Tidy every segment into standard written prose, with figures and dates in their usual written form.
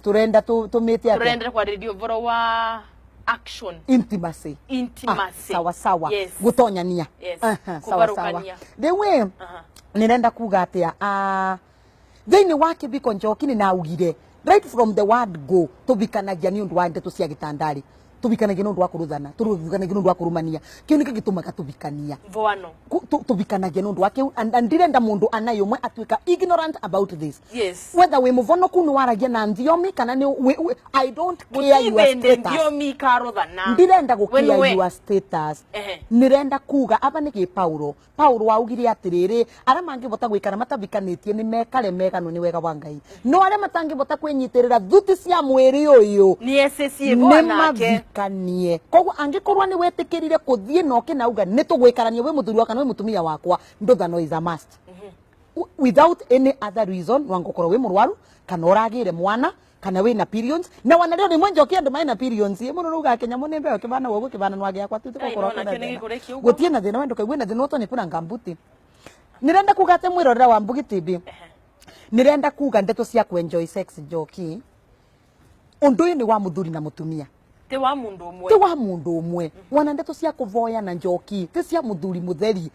Turenda tumite atia? Turenda kwarĩrĩria ũhoro wa action. Intimacy. Intimacy. Ah, sawa sawa. Yes. Gutonyania. Yes. Aha, sawa sawa. Kũgarũkania. Rĩu ĩ, nĩrenda kuga atĩa, ah, thĩinĩ wa kĩbiko njoki nĩ naugire right from the word go, tũbikanagia nĩ ũndũ wa ndeto cia gĩtandarĩ, tũbikanagia nĩ ũndũ wa kũrũthana, tũbikanagia nĩ ũndũ wa kũrumania. Kĩu nĩkĩo gĩtũmaga tũbikania. Mboano. Tũbikanagia nĩ ũndũ wa kĩu, and ndirenda mũndũ ana ũmwe atuĩka ignorant about this. Whether wĩ mũvonoku nĩ waragia na thiomi kana nĩ I don't care your Gũtirĩ status. Thiomi ikarothana. Ndirenda We gũkia nĩwe. your status. Nĩrenda kuga aba nĩ gĩ Paulo. Paulo augire atĩrĩrĩ, arĩa mangĩbota gwĩkara matabikanĩtie nĩ mekare meganwo nĩ wega wa Ngai, no arĩa matangĩbota kwĩnyitĩrĩra thuti cia mwĩrĩ ũyũ Nĩ ececie nĩ nake. mabikanie. Koguo angĩkorwo nĩ wetĩkĩrire kũthiĩ na ũkĩnauga nĩ tũgwĩkarania, wĩ mũthuri wakwa na wĩ mũtumia wakwa, nduthano is a must. Without any other reason, wangũkorwo wĩ mũrwaru kana ũragĩre mwana kana wĩna periods, na wana rĩo rĩmwe njoki andũ mena periods ĩ mũno rauga Kenya mũno mbeo kĩbana woguo kĩbana nwage akwa tuti Ai, gũkorwo nona kwĩna kĩo nĩ thĩna. gĩkũrĩkia ũguo. Gũtirĩ na thĩna, wendo kaigue na thĩna ũtonye kuna ngambuti. Nĩrenda kuga atĩ mwĩrorera wa Mbugi TV, nĩrenda kuga ndeto cia kuenjoy sex njoki, ũndũ ũyũ nĩ wa mũthuri na mũtumia. Ti wa mundu umwe. Ti wa mundu umwe. Wana ndeto cia kuvoya na njoki ti cia muthuri mutheri.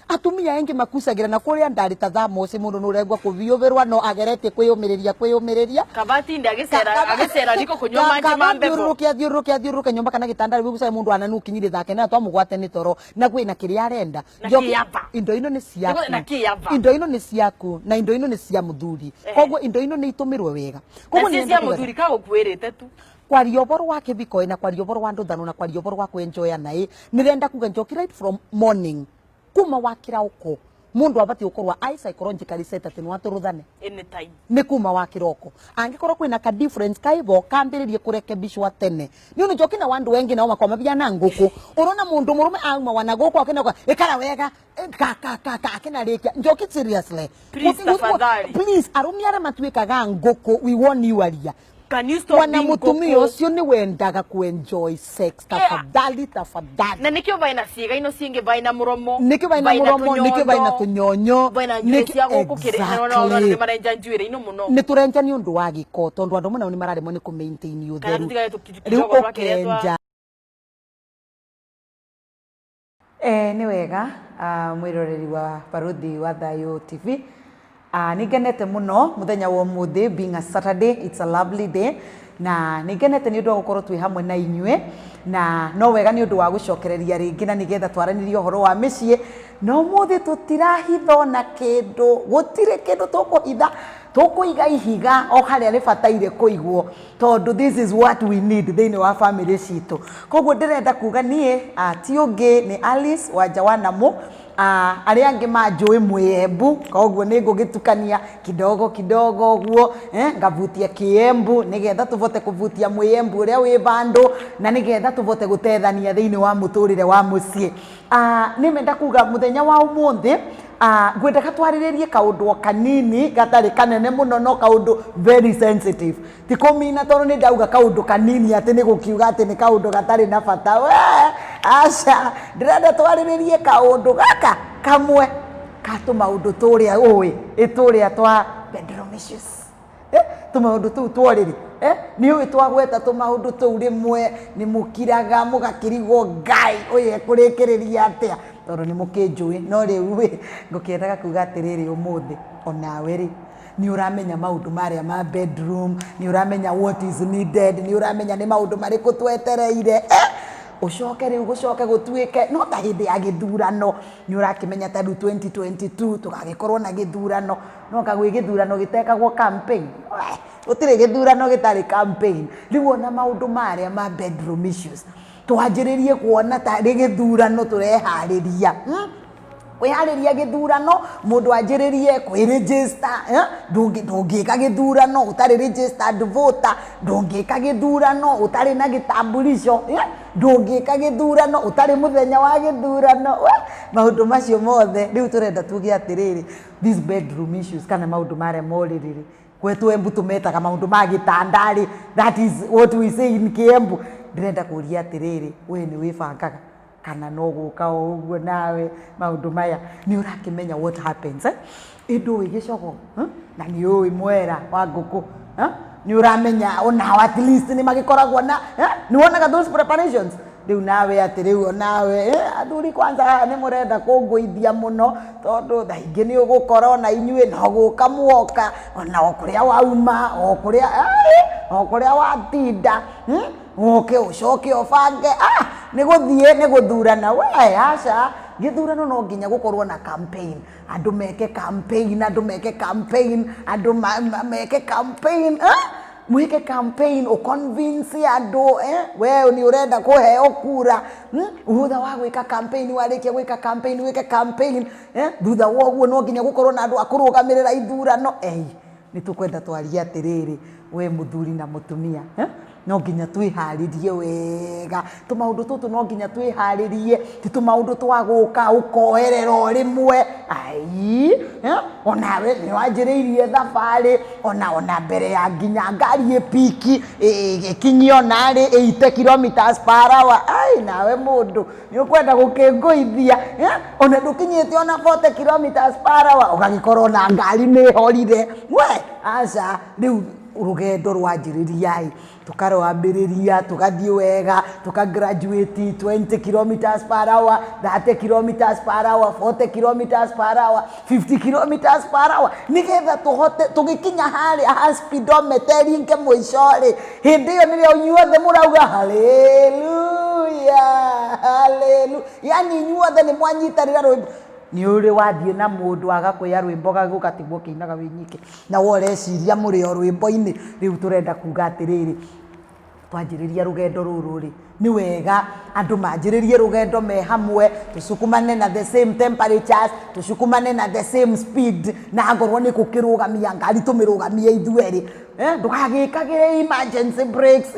Atumia engi makucagira na kuria ndari ta thamoci mundu nuregwa kuviuvirwa no ageretie kwiyumiriria kwiyumiriria. Kabati ndi agicera agicera riko kunywa maji ma mbebo. Athiururuke athiururuke athiururuke nyumba kana gitanda riu gucae mundu ananukinyire thake na twamugwate ni toro na kwina kiria arenda. Na Njoki, kĩaba. indo ino ni ciaku. Na kĩaba. Indo ino ni ciaku na indo ino ni cia muthuri. Koguo indo ino ni itumirwe wega. Na Koguo cia nĩrenda cia kuga muthuri kagukuirite tu. Kwaria ũboro wa kĩbiko na kwaria ũboro wa nduthano na kwaria ũboro wa kwenjoya naĩ, nĩrenda kuga njoki, right from morning kuma wa kĩrauko mundu abatiĩ gũkorwo ai psychologically set atĩ no atũrũthane. Anytime. Nĩ kuma wa kĩroko angĩkorwo kwĩna ka difference kaibo kambĩrĩrie kũrekebishwa tene. Nĩ ũndũ njoki na wandu wengi nao makoma biana ngũkũ, ũrona mũndũ mũrũme auma wana gũkũ akĩna ĩkara wega, ka ka ka ka akĩnarĩkia. Njoki, seriously. Please, tafadhali. Please, arũme arĩa matuĩkaga ngũkũ, we warn you aria. Can you stop Wana being mutumia ngũkũ? ũcio nĩ wendaga kuenjoy sex, tafadhali, tafadhali. Na nikio vaina ciĩga ino ciingĩ, vaina mũromo. Nĩkĩo vaina mũromo, nĩkĩo vaina tũnyonyo. Vaina njuĩrĩ cia gũkũ kĩrĩ. Exactly. Nĩ marenja njuĩrĩ ino mũno. Nĩ tũrenja nĩ ũndũ wa gĩko tondũ andũ mũnao nĩ mararemwo nĩ kũ maintain Kana ũtheru. tũtigane Rĩu tũkijogo twa kĩrĩa twa ũkenja. Nĩ wega, mwĩroreri wa Baruthi wa Thayo TV. Nĩ ngenete mũno mũthenya wa ũmũthĩ, being a Saturday, it's a lovely day, na nĩ ngenete nĩ ũndũ wa gũkorwo twĩ hamwe na inyuĩ, na no wega nĩ ũndũ wa gũcokereria rĩngĩ na nĩgetha twaranĩrie ũhoro wa mĩciĩ. Na ũmũthĩ tũtirahitha ona kĩndũ, gũtirĩ kĩndũ tũkũhitha, tũkũiga ihiga o harĩa rĩbataire kũigwo tondũ this is what we need thĩinĩ wa family citũ. Koguo ndĩrenda kuga niĩ, ti ũngĩ nĩ Alice Wanja wa Namu. Arĩa angĩ manjũĩ mwĩembu, koguo nĩ ngũgĩtukania kidogo kidogo ũguo, ngavutia kĩembu nĩgetha tũvote kũvutia mwĩembu ũrĩa wĩ vandũ na nĩgetha tũvote gũtethania thĩinĩ wa mũtũrĩre wa mũciĩ. Nĩ menda kuga mũthenya wa ũmũthĩ, ngwendaga twarĩrĩrie kaũndũ o kanini gatarĩ kanene mũno no kaũndũ very sensitive. Ti kũmina tondũ nĩ ndauga kaũndũ kanini atĩ nĩ gũkiuga atĩ nĩ kaũndũ gatarĩ na bata. We aca, ndĩrenda twarĩrĩrie kaũndũ gaka kamwe ka tũmaũndũ tũrĩa ũĩ ĩ tũrĩa twa bedroom issues. Tũmaũndũ tũu tworĩrĩ, nĩ ũĩ twagweta tũmaũndũ tũu rĩmwe nĩ mũkiraga mũgakĩrigwo Ngai ũyũ ekũrĩkĩrĩria atĩa tondũ nĩ mũkĩnjũĩ. No rĩu ĩ ngũkĩendaga kuga atĩrĩrĩ, ũmũthĩ onawe rĩ nĩ ũramenya maũndũ marĩa ma bedroom, nĩ ũramenya what is needed, nĩ ũramenya nĩ maũndũ marĩkũ twetereire. Ũcoke rĩu gũcoke gũtuĩke no ta hĩndĩ ya gĩthurano, nĩ ũrakĩmenya ta rĩu 2022 tũgagĩkorwo na gĩthurano, no kagwĩ gĩthurano gĩtekagwo campaign. Gũtirĩ gĩthurano gĩtarĩ campaign. Rĩu ona maũndũ marĩa ma bedroom issues twanjĩrĩrie kuona tarĩ gĩthurano tũreharĩria. Kwĩharĩria gĩthurano, mũndũ anjĩrĩrie kwĩ-register, ndũngĩka gĩthurano ũtarĩ registered voter, ndũngĩka gĩthurano ũtarĩ na gĩtambulisho, ndũngĩka gĩthurano ũtarĩ mũthenya wa gĩthurano. Maũndũ macio mothe rĩu tũrenda tuge atĩrĩrĩ, these bedroom issues kana maũndũ marĩa morĩrĩ gwetũ Embu tũmetaga maũndũ ma gĩtanda-rĩ, that is what we say in Kĩembu. Ndĩrenda kũria atĩrĩrĩ, we nĩ wĩbangaga kana no gũka o ũguo? Nawe maũndũ maya nĩ ũrakĩmenya what happens, eh? Ĩ ndũĩ gĩcogo, Na nĩ ũĩ mwera wa ngũkũ, Nĩ ũramenya onao at least nĩ magĩkoragwo na nĩ wonaga those preparations. Rĩu nawe atĩ rĩu onawe athuri kwanza haha nĩ mũrenda kũngũithia mũno, tondũ thaa ingĩ nĩ ũgũkora ona inyuĩ no gũka mwoka ona o kũrĩa wauma, o kũrĩa o kũrĩa watinda, Ũke ũcoke ũbange nĩ gũthiĩ nĩ gũthurana. We aca, gĩthurano no nginya gũkorwo na campaign, andũ meke campaign, andũ meke campaign, andũ meke campaign, mwĩke campaign, ũconvince andũ we nĩ ũrenda kũheo kura. Thutha wa gwĩka campaign, warĩkia gwĩka campaign, wĩke campaign, thutha wa ũguo no nginya gũkorwo na andũ a kũrũgamĩrĩra ithurano. Ei, nĩ tũkwenda twarie atĩrĩrĩ, we mũthuri na mũtumia, no nginya twĩharĩrie wega. Tũmaũndũ tũtũ no nginya twĩharĩrie, ti tũmaũndũ twa gũka ũkoerera o rĩmwe. Ai, onawe nĩ wanjĩrĩirie thabarĩ ona mbere ya nginya ngari ĩpiki ĩkinyie onarĩ 80 kilometers per hour. Ai, nawe mũndũ nĩ ũkwenda gũkĩngũithia, ona ndũkinyĩte ona 40 kilometers per hour, ũgagĩkorwo na ngari nĩ ĩhorire. We aca, rĩu rũgendo rwanjĩrĩria ĩ, tũkarwambĩrĩria tũgathiĩ wega, tũka graduate 20 kilometers per hour, 30 kilometers per hour, 40 kilometers per hour, 50 kilometers per hour, nĩgetha tũhote tũgĩkinya harĩa ha speedometer ĩringe mũico rĩ, hĩndĩ ĩyo nĩrĩo inyuothe mũrauga haleluya, haleluya, yani inyuothe nĩ mwanyitanĩra rwĩmbo. Nĩ ũrĩ wathiĩ na mũndũ agakwĩra rwĩmbo gũgatigwo ũkĩinaga wĩ nyike, na we ũreciria mũrĩ o rwĩmbo-inĩ. Rĩu tũrenda kuga atĩrĩrĩ, twanjĩrĩria rũgendo rũrũ rĩ, nĩ wega andũ manjĩrĩrie rũgendo me hamwe, tũcukumane na the same temperatures, tũcukumane na the same speed, na angorwo nĩ gũkĩrũgamia ngari tũmĩrũgamie ithuerĩ, ndũgagĩkagĩre emergency brakes,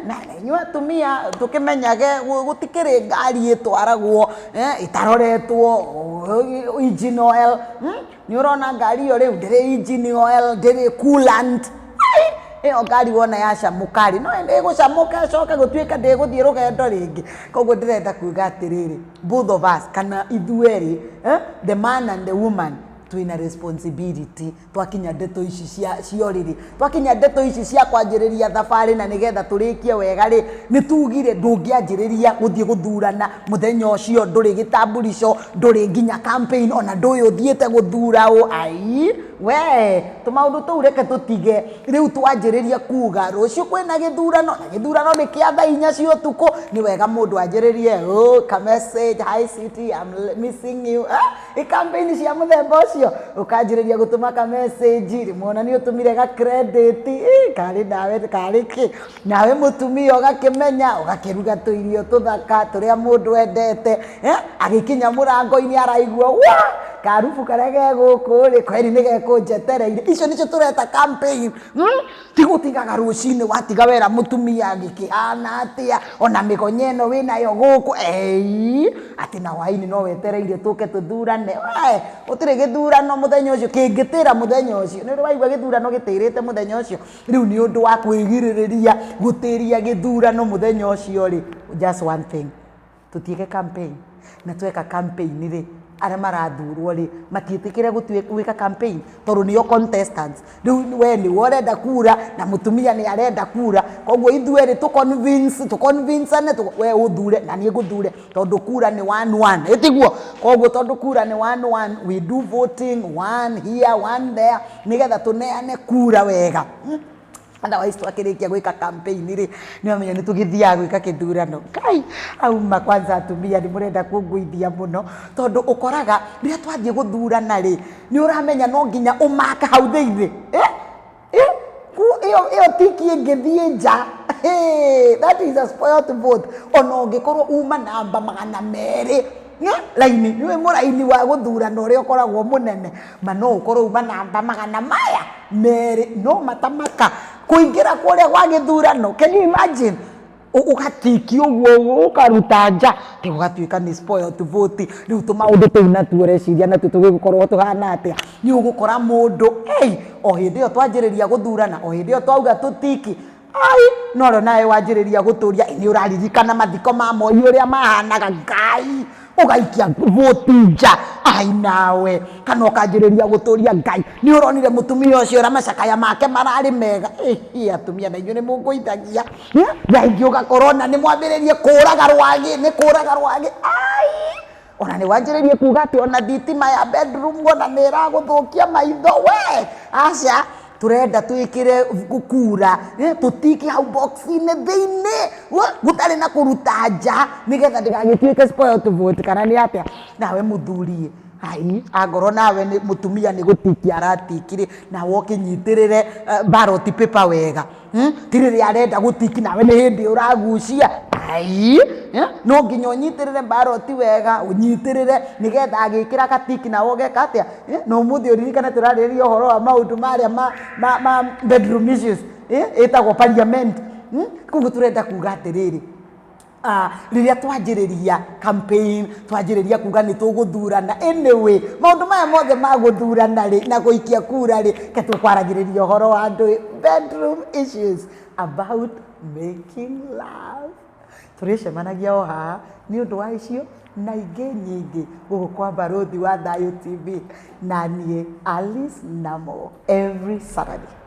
na inyuĩ atumia tũkĩmenyage gũtikĩrĩ ngari ĩtwaragwo ĩtaroretwo engine oil. Nĩ ũrona ngari ĩyo rĩu ndĩrĩ engine oil, ndĩrĩ coolant. Ĩyo ngari wona yacamũka rĩ, no ĩgũcamũka ĩcoke gũtuĩka ndĩgũthiĩ rũgendo rĩngĩ. Koguo ndĩrenda kuga atĩrĩrĩ, both of us, kana ithuerĩ, the man and the woman, twĩna responsibility. Twakinya ndeto ici cia ũrĩrĩ, twakinya ndeto ici cia kwanjĩrĩria thabarĩ na nĩgetha tũrĩkie wega rĩ, nĩ tugire ndũngĩanjĩrĩria gũthiĩ gũthurana mũthenya ũcio, ndũrĩ gĩtamburisho, ndũrĩ nginya campaign, ona ndũĩ ũthiĩte gũthura ũ. Ai we, tũmaũndũ tũu reke tũtige. Rĩu twanjĩrĩria kuga rũciũ kwĩna gĩthurano, na gĩthurano nĩ kĩa thaa 4 cia ũtukũ, nĩ wega mũndũ anjĩrĩrie oh, ka message, hi city, I'm missing you. Ĩ campaign cia mũthemba ũcio, ũkanjĩrĩria gũtũma ka message, rĩmwe ona nĩ ũtũmire ga credit, karĩ nawe karĩ kĩ, nawe mũtumia ũgakĩmenya, ũgakĩruga tũirio tũthaka tũrĩa mũndũ endete, agĩkinya mũrango-inĩ araigua wa karubu karĩa ge gũkũ rĩ, kweri nĩ gekũnjetereire. Icio nĩcio tũreta campaign. Ti gũtigaga rũcinĩ watiga wera mũtumia gĩkĩhana atĩa, ona mĩgonya ĩno wĩnayo gũkũ, ei atĩ na hwaĩ-inĩ no wetereire tũke tũthurane. We gũtirĩ gĩthurano mũthenya ũcio kĩngĩtĩra mũthenya ũcio. Nĩ ũrĩ waigua gĩthurano gĩtĩrĩte mũthenya ũcio? Rĩu nĩ ũndũ wa kwĩgirĩrĩria gũtĩria gĩthurano mũthenya ũcio rĩ, just one thing, tũtiĩke campaign. Na tweka campaign rĩ, arĩa marathurwo rĩ, matiĩtĩkĩre gwĩka campaign, tondũ nĩo contestants. Rĩu we nĩwe ũrenda kura na mũtumia nĩ arenda kura, koguo ithuerĩ tũ convince we ũthure na niĩ ngũthure, tondũ kura nĩ 1-1, ĩtiguo? Koguo tondũ kura nĩ 1-1, we do voting one here, one there, nĩgetha tũneane kura wega. Otherwise twakĩrĩkia gwĩka campaign rĩ, nĩ wamenya nĩ tũgĩthiaga gwĩka kĩthurano. Kai auma kwanza atumia nĩ mũrenda kũngũithia mũno, tondũ ũkoraga rĩrĩa twathiĩ gũthurana rĩ, nĩ ũramenya no nginya ũmake hau thĩinĩ. Ĩyo tiki ĩngĩthiĩ nja, that is a spoiled vote. Ona ũngĩkorwo uma namba 200 raini, nĩwe mũraini wa gũthurana ũrĩa ũkoragwo mũnene, ma no ũkorwo uma namba 200, no matamaka kũingĩra kũrĩa gwa gĩthurano. Can you imagine? Ũgatiki ũguo ũkaruta nja, rĩu ũgatuĩka nĩ spoiled vote. Rĩu tũmaũndũ tũu natuo ũreciria natuo tũgĩgũkorwo tũhana atĩa? Nĩ ũgũkora mũndũ ei, o hĩndĩ ĩyo twanjĩrĩria gũthurana, o hĩndĩ ĩyo twauga tũtiki, ai no rĩo nawe wanjĩrĩria gũtũria, nĩ ũraririkana mathiko ma Moi ũrĩa mahanaga. Ngai Ũgaikia vote nja, ai nawe, kana ũkanjĩrĩria gũtũria Ngai nĩ ũronire mũtumia ũcio ũrĩa macakaya make mararĩ mega. Ĩhi, atumia na inyuĩ nĩ mũngũithagia. Thaa ingĩ ũgakora ona nĩ mwambĩrĩrie kũraga rwagĩ, nĩ kũraga rwagĩ, ai ona nĩ wanjĩrĩrie kuga atĩ ona thitima ya bedroom ona nĩ ĩragũthũkia maitho. We aca, turenda twikire kura, tutiki hau box-inĩ thĩinĩ gũtarĩ na kũruta nja, nĩgetha ndĩgagĩtuĩke spoiled vote, kana nĩ atĩa? Nawe mũthuri, ai angorwo nawe nĩ mũtumia nĩ gũtikia aratikire, nawe ũkĩnyitĩrĩre ballot paper wega. Ti rĩrĩa arenda gũtiki nawe nĩ hĩndĩ ũragucia. Ai, no nginya ũnyitĩrĩre ballot wega, ũnyitĩrĩre nĩgetha agĩkĩra gatiki nawe ũgeka atĩa? Na ũmũthĩ ũririkane tũrarĩrĩria ũhoro wa maũndũ marĩa ma bedroom issues, ĩtagwo parliament. Koguo tũrenda kuga atĩrĩrĩ, rĩrĩa twanjĩrĩria campaign, twanjĩrĩria kuga nĩ tũgũthurana, anyway maũndũ maya mothe ma gũthurana rĩ na gũikia kura rĩ, ke tũkwaragĩrĩria ũhoro wa andũ bedroom issues about making love. Tũrĩcemanagia o haha nĩ ũndũ wa icio na ingĩ nyingĩ gũkũ kwa Barũthi wa Thayũ TV, na niĩ Alice Namo, every Saturday.